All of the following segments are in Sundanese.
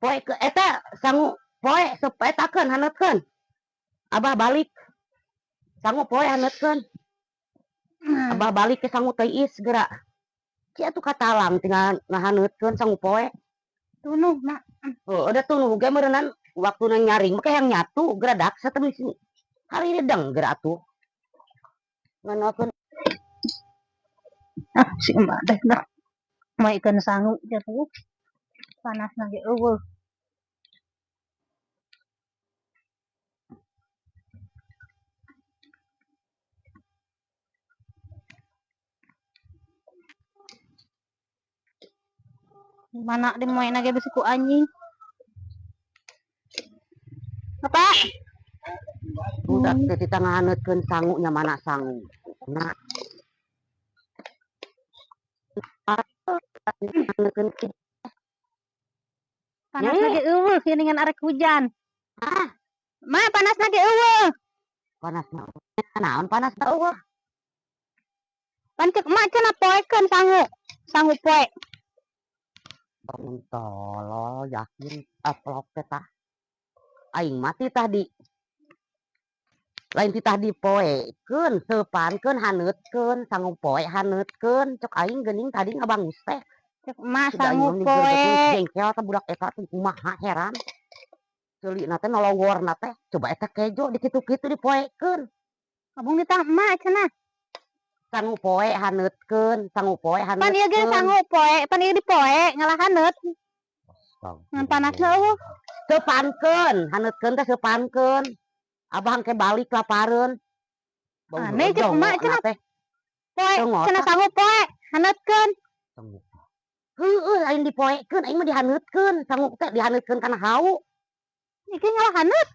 Poe ke eta sangu poe etakeun haneutkeun. Abah balik. Sangu poe haneutkeun. Abah balik ke sangu teh segera. Ki atuh katalang tinggal ngahaneutkeun sangu poe. Tunuh, Mak. Oh, udah tuh ge meureunan waktuna nyaring mah yang nyatu geradak satemi sini. Hari deng geura atuh. Nganakeun. Ah, si emak teh dah. Moekeun sangu jatuh. Panasna ge eueuh. Mana di moena ge bisi ku anjing. Apa? Budak teh tita ngahaneutkeun sangu nya mana sangu. Nah. Haneutkeun. Panasna ge eueuh geuningan arek hujan. Ah, Ma, panasna ge eueuh. Panasna. Naon panasna eueuh? Pan cek emak cenah poekeun sangu. Sangu poe. Bangun tolol yakin aplok teh tah. Aing mah titah di lain titah dipoekeun, seupankeun, haneutkeun, sangu poe haneutkeun, cek aing geuning tadi ngabangus teh. Cek emak Sudah sangu aing mah poe. Jengkel teh budak eta teh kumaha heran. Ceulina teh noloworna teh, coba eta kejo dikitu-kitu dipoekeun. Abung ditah emak cenah. Sangu poe haneutkeun, sangu poe Pan ieu ge haneutkeun. Sangu poe, pan ieu dipoe ngalah haneut. Ngan panasna eueuh. Seupankeun, haneutkeun teh seupankeun. Abah engke balik lapareun. Bau Aneh cek emak cenah. Teh. Poe, Teu cenah ngotak. Sangu poe haneutkeun. Sangu. Heueuh, lain dipoekeun, aing mah dihaneutkeun, sangu teh dihaneutkeun kana hawu. Iki ngalah haneut.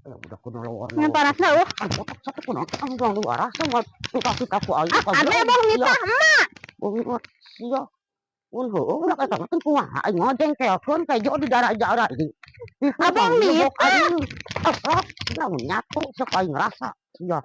Ya udah kudu lowor. Ngan panasna eueuh. Ah, botak satu kunaon ah urang luar asa moal tukang ku aing. Ah, aneh bang nitah emak. Beuh sia. Mun heueuh budak eta mah kumaha aing mah jengkelkeun kejo di darah-darah ini. Abang nitah. Aing. Ah, namun nyatu sok aing rasa. Sia.